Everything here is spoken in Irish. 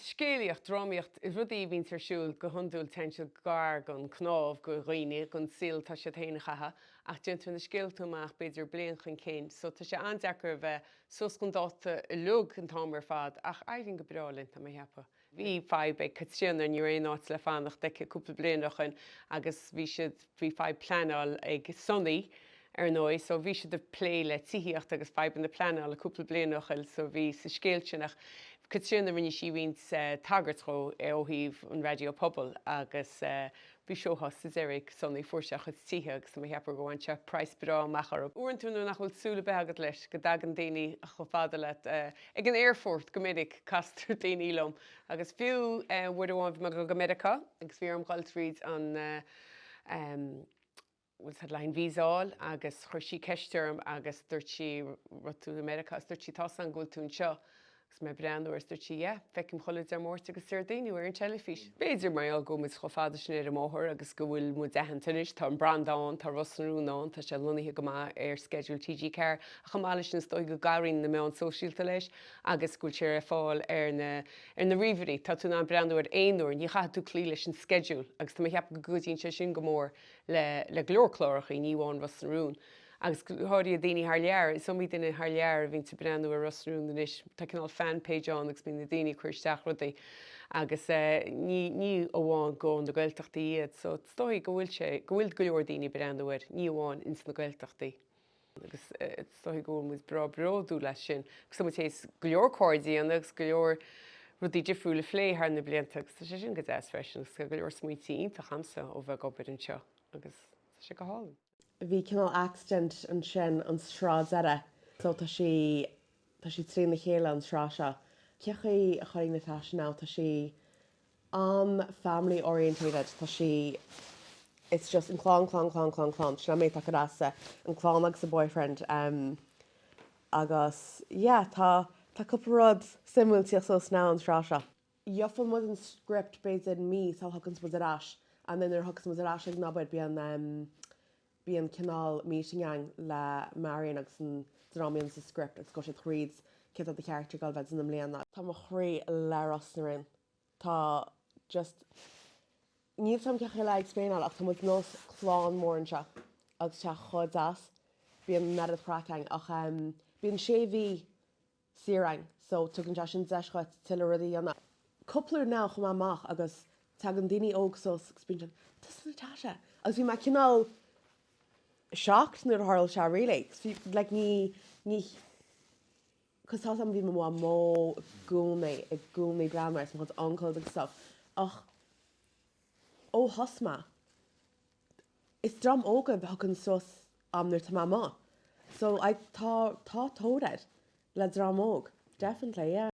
Scéalaíocht, drámaíocht, rudaí a bhíonns ar siúl go hiondúil téann siad gar don chnámh go dhaoine, don saol atá siad féin a chaitheamh ach déantar na scéalta amach b'fhéidir bliain chun cinn so tá sé an-deacair a bheith suas chun dáta uilig an t-am ar fad ach éiríonn go breá linn tá mé a cheapadh. Bhí fadhb ag Caitríona, ní raibh aon áit le fanacht aici cúpla bliain ó shoin agus bhí siad, bhí fadhb pleanáil ag Sonny ar ndóigh so bhí siad ag plé le tithíocht agus fadhbanna pleanála cúpla bliain ó shoin so bhí sa scéal sin ach Caitríona rinne sí roinnt tagairt dhó ó thaobh an raidió pobail agus bhí seó sa deireadh ag Sonny fuair sé a chuid tithe agus tá mé a cheapadh gur bhain sé praghas breá amach orthu. Uaireanta nuair nach bhfuil súil ar bith agat leis go dtagann daoine chomh fada leat ag an aerfort go minic castar daoine liom agus fiú uair amháin bhí mé ag dul go Meiriceá agus bhí orm dhul tríd an bhfuil siad le haghaidh an visa a fháil agus chuir sí ceist orm agus dúirt sí raibh tú i Meiriceá agus dúirt sí tá's agam go bhfuil tú anseo agus mé ag breathnú air is dúirt sí yeah feicim chuile Dé Máirt agus Déardaoin thú ar an teilifís. B'fhéidir mar gheall go bhfuil muid chomh fada sin ar an mbóthar agus go bhfuil muid aitheanta anois, tá an branda ann, tá Ros na Rún ann, tá sé lonnaithe go maith ar sceideal TG4 ach chomh maith leis sin is dóigh go gcabhraíonn na meáin sóisialta leis agus go bhfuil sé ar fáil ar na ar na ríomhairí, tá tú in ann breathnú air aon uair, ní chaithfidh tú cloí leis an sceideal agus tá mé ag ceapadh go gcuidíonn sé sin go mór le le go leor clárachaí, ní amháin Ros na Rún. Agus go háirithe daoine thar lear, is iomaí duine thar lear a bhíonns ag breathnú ar Ros na Rún anois. Tá cineál fan page ann agus bíonn na daoine ag cur isteach rudaí agus ní ní amháin go na Gaeltachtaí iad so is dóigh go bhfuil sé, go bhfuil go leor daoine ag breathnú air, ní amháin ins na Gaeltachtaí. Agus is dóigh go bhfuil muid breá bródúil as sin. Agus tá muid théis go leor cairde a dhéanamh agus go leor rudaí difriúla a phlé thar na blianta agus tá sé sin go deas freisin agus tá go leor smaointe iontach a'msa ó bheith ag obair anseo agus tá sé go hálainn. Bhí cineál accident ansin an sraith deireadh so tá sí tá sí trína chéile an sraith seo. Cé chaoi a chuirfidh Natasha now tá sí an-family orientated tá sí it's just an clann clann clann clann clann sin an méid atá acu an clann agus a boyfriend um agus yeah tá tá cúpla rud suimiúil tíocht suas now an sraith seo. Gheobhaidh muid an script b'fhéidir mí sula thiocfas muid ar ais and then nuair a thiocfas muid ar ais ag an obair bíonn um bíonn cineál meeting againn le Marion agus an dream a dhéanas an script agus gabhfaidh siad thríd céard atá do charachtar ag dul bheith ag déanamh i mbliana. Tá mo chroí le Ros na Rún. Tá just, níl 's a'm cé chaoi le explain-áil ach tá muid nós clann mór anseo agus tá sé chomh deas. Bíonn an oiread craic againn ach bíonn sé mhí saor againn so tugann sé sin deis dhuit tuilleadh rudaí a dhéanamh. Cúpla uair now chuaigh mé amach agus tagann daoine óg suas agus bíonn siad tusa Natasha agus bhí mé cineál shocked nuair a tharla sé really 'cause bhí like ní ní 'cause tá's a'm bhí mo mhamó i gcónaí i gcónaí breathnú ar mo chuid uncles agus stuff ach ó thosaigh mé is dream óg a thiocfainn suas a'm nuair tá mé amuigh so I tá tá tóir air le dream óg definitely yeah.